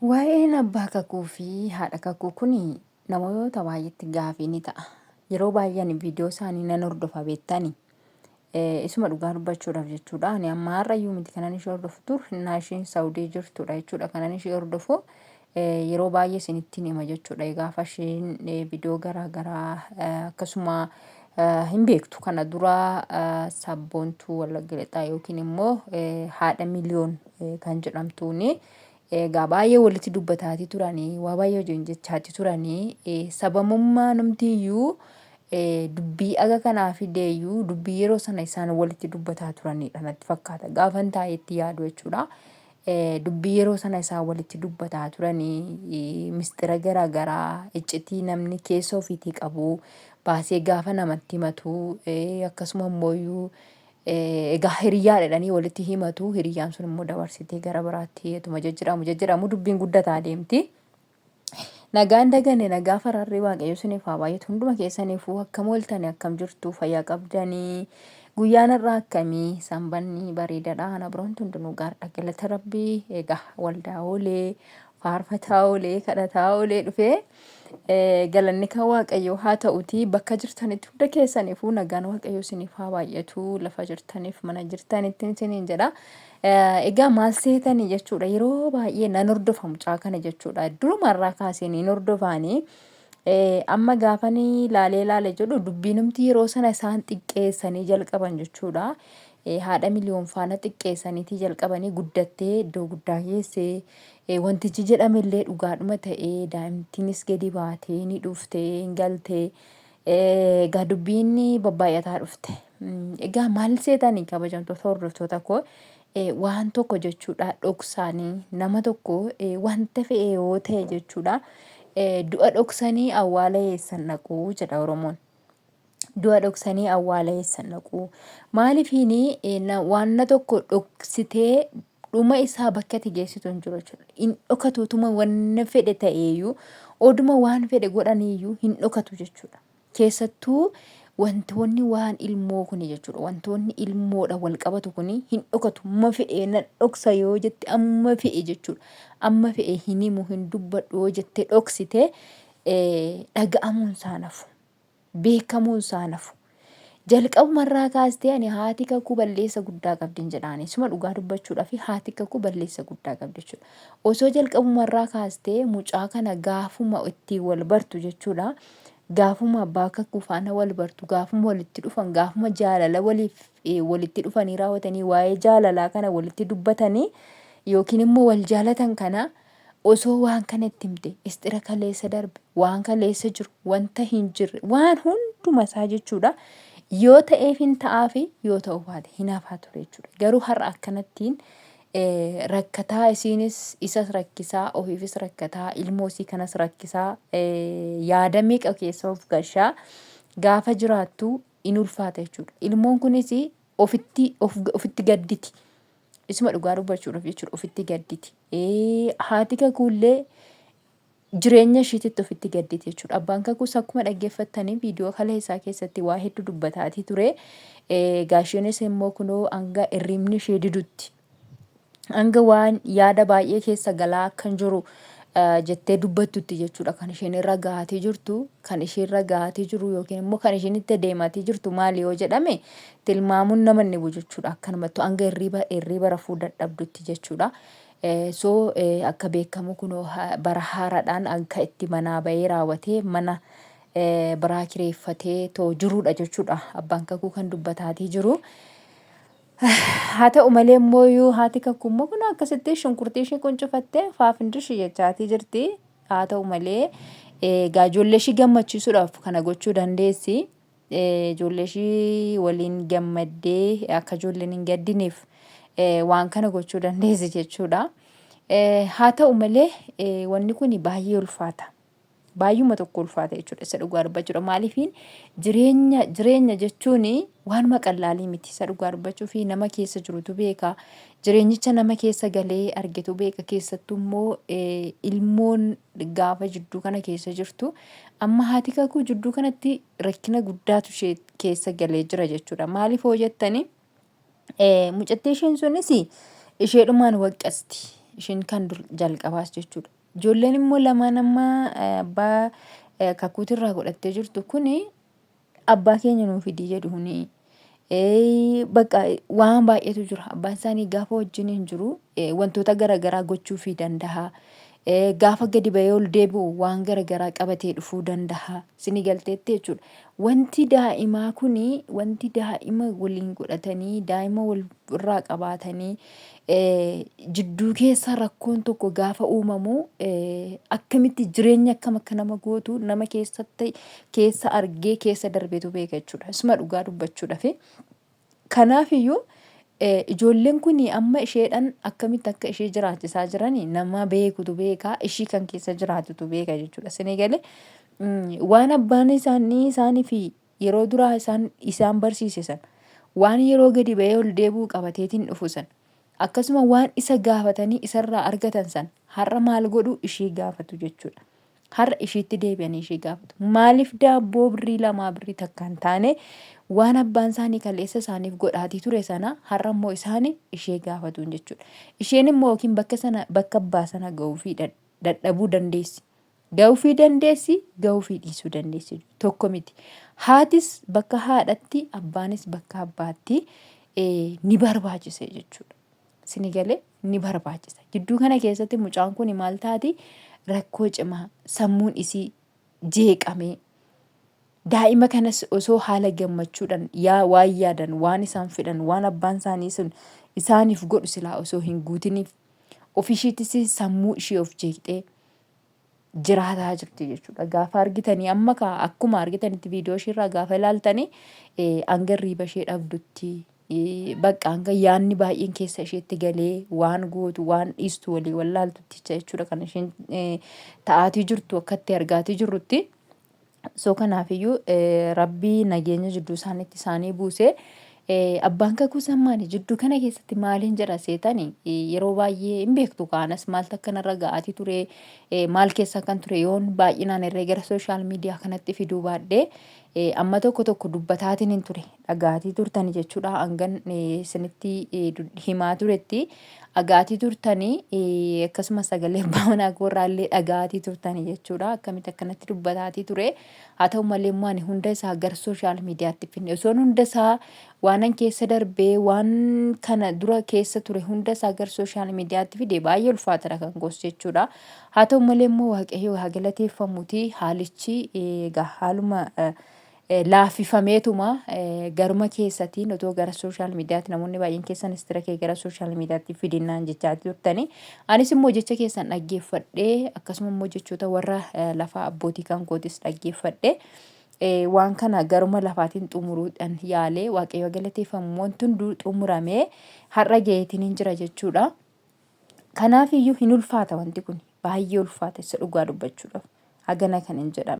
Waa'een abbaa kakuu fi haadha kakuu kun namoota baay'eetti gaafii ni ta'a. Yeroo baay'ee ani viidiyoo isaanii nan hordofa beektani. Isuma dhugaa dubbachuudhaaf jechuudha. Ani amma har'ayyuu miti kanan ishee hordofu dur innaa isheen Saawudii jirtudha jechuudha kanan ishee hordofu. Yeroo baay'ee isinittiin hima jechuudha. Gaafa isheen viidiyoo garaa garaa akkasuma hin beektu kana dura sabboontuu Wallagga Lixaa yookiin immoo haadha miliyoon kan jedhamtuuni. Egaa baay'ee walitti dubbataatii turanii waa baay'ee wajjin jechaatii turanii sabamummaa numtiyyuu dubbii aga kanaa fideeyyuu dubbii yeroo sana isaan walitti dubbataa turanidha natti fakkaata gaafan taa'ee itti yaadu jechuudha. Dubbii yeroo sana isaan walitti dubbataa turanii mistira garaa garaa iccitii namni keessa ofiitii qabu baasee gaafa namatti himatu akkasuma immooyyuu Egaa hiriyyaa jedhanii walitti himatu. Hiriyyaan sun immoo dabarsitee gara biraatti etuma jejjedhamu jejjedhamu dubbiin guddataa deemti. Nagaan dagane nagaa faraarri waaqayyo isiniif haa baay'atu hunduma keessaniifuu akkam ooltani akkam jirtu fayyaa qabdanii guyyaan har'aa akkamii sanbanni bareedaadha ana biroon hundinuu gaariidha galata rabbii egaa waldaa oolee faarfataa oolee kadhataa oolee dhufee Galanni kan Waaqayyoo haa ta'uti bakka jirtanitti hunda keessaniifuu nagaan Waaqayyoo isiniif haa baay'atu lafa jirtaniif mana jirtanitti isiniin jedha. Egaa maal seetanii jechuudha yeroo baay'ee nan hordofa mucaa kana jechuudha durumarraa kaasee niin hordofaanii. Amma gaafanii laalee laale jedhu dubbiinumti yeroo sana isaan xiqqeessanii jalqaban jechuudha. Haadha miliyoon faana xiqqeessaniitii jalqabanii guddattee iddoo guddaa geessee Wantichi jedhamellee dhugaadhuma ta'ee daa'imtiinis gadi baatee ni dhufte hin galte. Egaa dubbiin babbaay'ataa dhufte. Egaa maal seetanii kabajamtoota hordoftoota koo waan tokko jechuudha dhoksaanii nama tokko wanta fe'e yoo ta'e jechuudha du'a dhoksanii awwaala eessan dhaqu jedha Oromoon. Du'a dhoksanii awwaala eessan dhaqu. Maaliifiin waanna tokko dhoksitee dhuma isaa bakka ati geessitu hin jiru jechuudha. Hin dhokatu utuma wanna fedhe ta'eeyyuu oduma waan fedhe godhaniiyyuu hin dhokatu jechuudha. Keessattuu wantoonni waan ilmoo kuni jechuudha. Wantoonni ilmoodha wal qabatu kuni hin dhokatu. Amma fe'e na dhoksa yoo jette amma fe'e jechuudha. Amma fe'e hin himu hin dubbadhu yoo jette dhoksite dhaga'amuun isaa nafu. beekamuun isaa hin hafu. Jalqabumarraa kaastee ani haati kakuu balleessa guddaa qabdin jedhaani. Isuma dhugaa dubbachuudhaaf haati kakuu balleessa guddaa qabdi jechuudha. Osoo jalqabumarraa kaastee mucaa kana gaafuma ittiin wal bartu jechuudha. Gaafuma abbaa kakuu faana wal bartu, gaafuma walitti dhufan, gaafuma jaalala waliif walitti dhufanii raawwatanii waa'ee jaalalaa kana walitti dubbatanii yookiin immoo wal jaalatan kana Osoo waan kana itti himte, istira kaleessa darbe, waan kaleessa jiru, wanta hin jirre, waan hunduma isaa jechuudha. Yoo ta'eef hin ta'aafi yoo ta'uu baate hin hafaa ture jechuudha. Garuu har'a akkanattiin rakkataa isiinis isas rakkisaa ofiifis rakkataa ilmoo isii kanas rakkisaa yaada meeqa keessa of gashaa gaafa jiraattu in ulfaata jechuudha. Ilmoon kunis ofitti ofitti gadditi. Isuma dhugaa dubbachuudhaaf jechuudha ofitti gadditi. Haati kakuullee jireenya ishiititti ofitti gadditi jechuudha. Abbaan kakuus akkuma dhaggeeffattanii viidiyoo kaleessaa keessatti waa hedduu dubbataatii ture. Egaa isheenis immoo kunoo hanga hirribni ishee didutti hanga waan yaada baay'ee keessa galaa akkan jiru jettee dubbattutti jechuudha kan isheen irra gahaatee jirtu kan ishee irra gahaatee jiru yookiin immoo kan isheen itti deemaatee jirtu maali yoo jedhame tilmaamuun nama hin dhibu jechuudha akkanumattu hanga hirriba hirriba rafuu dadhabdutti jechuudha. So akka beekamu kunoo bara haaraadhaan akka itti manaa bahee raawwatee mana biraa kireeffatee too jiruudha jechuudha abbaan kakuu kan dubbataatii jiru. Haa ta'u malee immoo iyyuu haati kakuu immoo kun akkasitti shunkurtii ishee quncufattee faafindishi jechaatii jirti. Haa ta'u malee egaa ijoollee ishii gammachiisuudhaaf kana gochuu dandeessi. Ijoollee ishii waliin gammaddee akka ijoolleen hin gaddineef waan kana gochuu dandeessi jechuudha. Haa ta'u malee wanni kun baay'ee ulfaata. Baay'uma tokko ulfaata jechuudha isa dhugaa dubbachuudha. Maaliifiin jireenya jireenya jechuun waanuma qallaalii miti isa dhugaa dubbachuu fi nama keessa jirutu beeka. Jireenyicha nama keessa galee argetu beeka. Keessattuu immoo ilmoon gaafa jidduu kana keessa jirtu amma haati kakuu jidduu kanatti rakkina guddaatu ishee keessa galee jira jechuudha. Maaliif hoo jettanii mucattii isheen sunis isheedhumaan waqqasti. Ishiin kan dur jalqabaas jechuudha. Ijoolleen immoo lamaan amma abbaa kakuutirraa godhattee jirtu kuni abbaa keenya nuu fidii jedhu kuni. Bakka waan baay'eetu jira. Abbaan isaanii gaafa wajjin hin jiru wantoota garaagaraa gochuufii danda'a. Gaafa gadi ba'ee ol deebi'u waan garaagaraa qabatee dhufuu danda'a. Sini galteetti jechuudha. Wanti daa'imaa kuni wanti daa'ima waliin godhatanii daa'ima wal irraa qabaatanii jidduu keessa rakkoon tokko gaafa uumamu akkamitti jireenya akkam akka nama gootu nama keessatti keessa argee keessa darbeetu beeka jechuudha. Isuma dhugaa dubbachuudhaaf. Kanaaf iyyuu ijoolleen kun amma isheedhaan akkamitti akka ishee jiraachisaa jiran nama beekutu beeka ishii kan keessa jiraatutu beeka jechuudha. Isinii galee waan abbaan isaanii isaanii fi yeroo duraa isaan isaan barsiise sana waan yeroo gadi ba'ee ol deebi'u qabateetiin dhufu sana akkasuma waan isa gaafatanii isarraa argatan sana har'a maal godhu ishii gaafatu jechuudha. Har'a ishiitti deebi'anii ishii gaafatu. Maaliif daabboo birrii lamaa birrii takka hin taane waan abbaan isaanii kaleessa isaaniif godhaatii ture sana har'a immoo isaani ishee gaafatuun jechuudha. Isheen immoo yookiin bakka sana bakka abbaa sana ga'uufii dadhabuu dandeessi. Ga'uufii dandeessi, ga'uufii dhiisuu dandeessi. Tokko miti. Haatis bakka haadhatti, abbaanis bakka abbaatti ni barbaachisa jechuudha. Sini galee ni barbaachisa. Jidduu kana keessatti mucaan kun maal taati? Rakkoo cimaa sammuun isii jeeqamee daa'ima kanas osoo haala gammachuudhaan yaa waan yaadan waan isaan fedhan waan abbaan isaanii sun isaaniif godhu silaa osoo hin guutiniif ofishiitis sammuu ishii of jeeqxee jiraataa jirti jechuudha. Gaafa argitanii amma kaa akkuma argitanitti viidiyoo ishiirraa gaafa ilaaltanii hanga hirriiba ishee dhabdutti bakka hanga yaadni baay'een keessa isheetti galee waan gootu waan dhiistu walii wallaaltutti jechuudha kan isheen ta'aatii jirtu akka itti argaatii jirrutti. So kanaafiyyuu rabbii nageenya jidduu isaaniitti isaanii buuse. Abbaan kakuu sammaani jidduu kana keessatti maaliin jedha seetani yeroo baay'ee hin beektu kaanas maaltu akka narra ga'aatii ture maal keessa akkan ture yoon baay'inaan irree gara sooshaal miidiyaa kanatti fiduu baadhee amma tokko tokko dubbataatiin hin ture dhagaatii turtani jechuudha hangan isinitti himaa turetti Dhagaatii turtanii akkasumas sagalee abbaa manaa koorraa illee dhagaatii turtanii jechuudha. Akkamitti akkanatti dubbataatii ture. Haa ta'u malee immoo ani hunda isaa gara sooshaal miidiyaatti finne. Osoon hunda isaa waanan keessa darbee waan kana dura keessa ture hunda isaa gara sooshaal miidiyaatti fide baay'ee ulfaatadha kan koos jechuudha. Haa ta'u malee immoo Waaqayyo haa galateeffamuuti haalichi egaa haaluma laaffifameetuma garuma keessatiin otoo gara sooshaal miidiyaatti namoonni baay'een keessan istira kee gara sooshaal miidiyaatti fidinnaan jechaa turtani. Anis immoo jecha keessan dhaggeeffadhee akkasuma immoo jechoota warra lafaa abbootii kan kootis dhaggeeffadhee waan kana garuma lafaatiin xumuruudhaan yaalee waaqayyo galateeffamu wanti hunduu xumuramee har'a gaheetiin hin jira jechuudha. Kanaaf iyyuu hin ulfaata wanti kun baay'ee ulfaata isa dhugaa dubbachuudhaaf hagana kan hin jedhamne.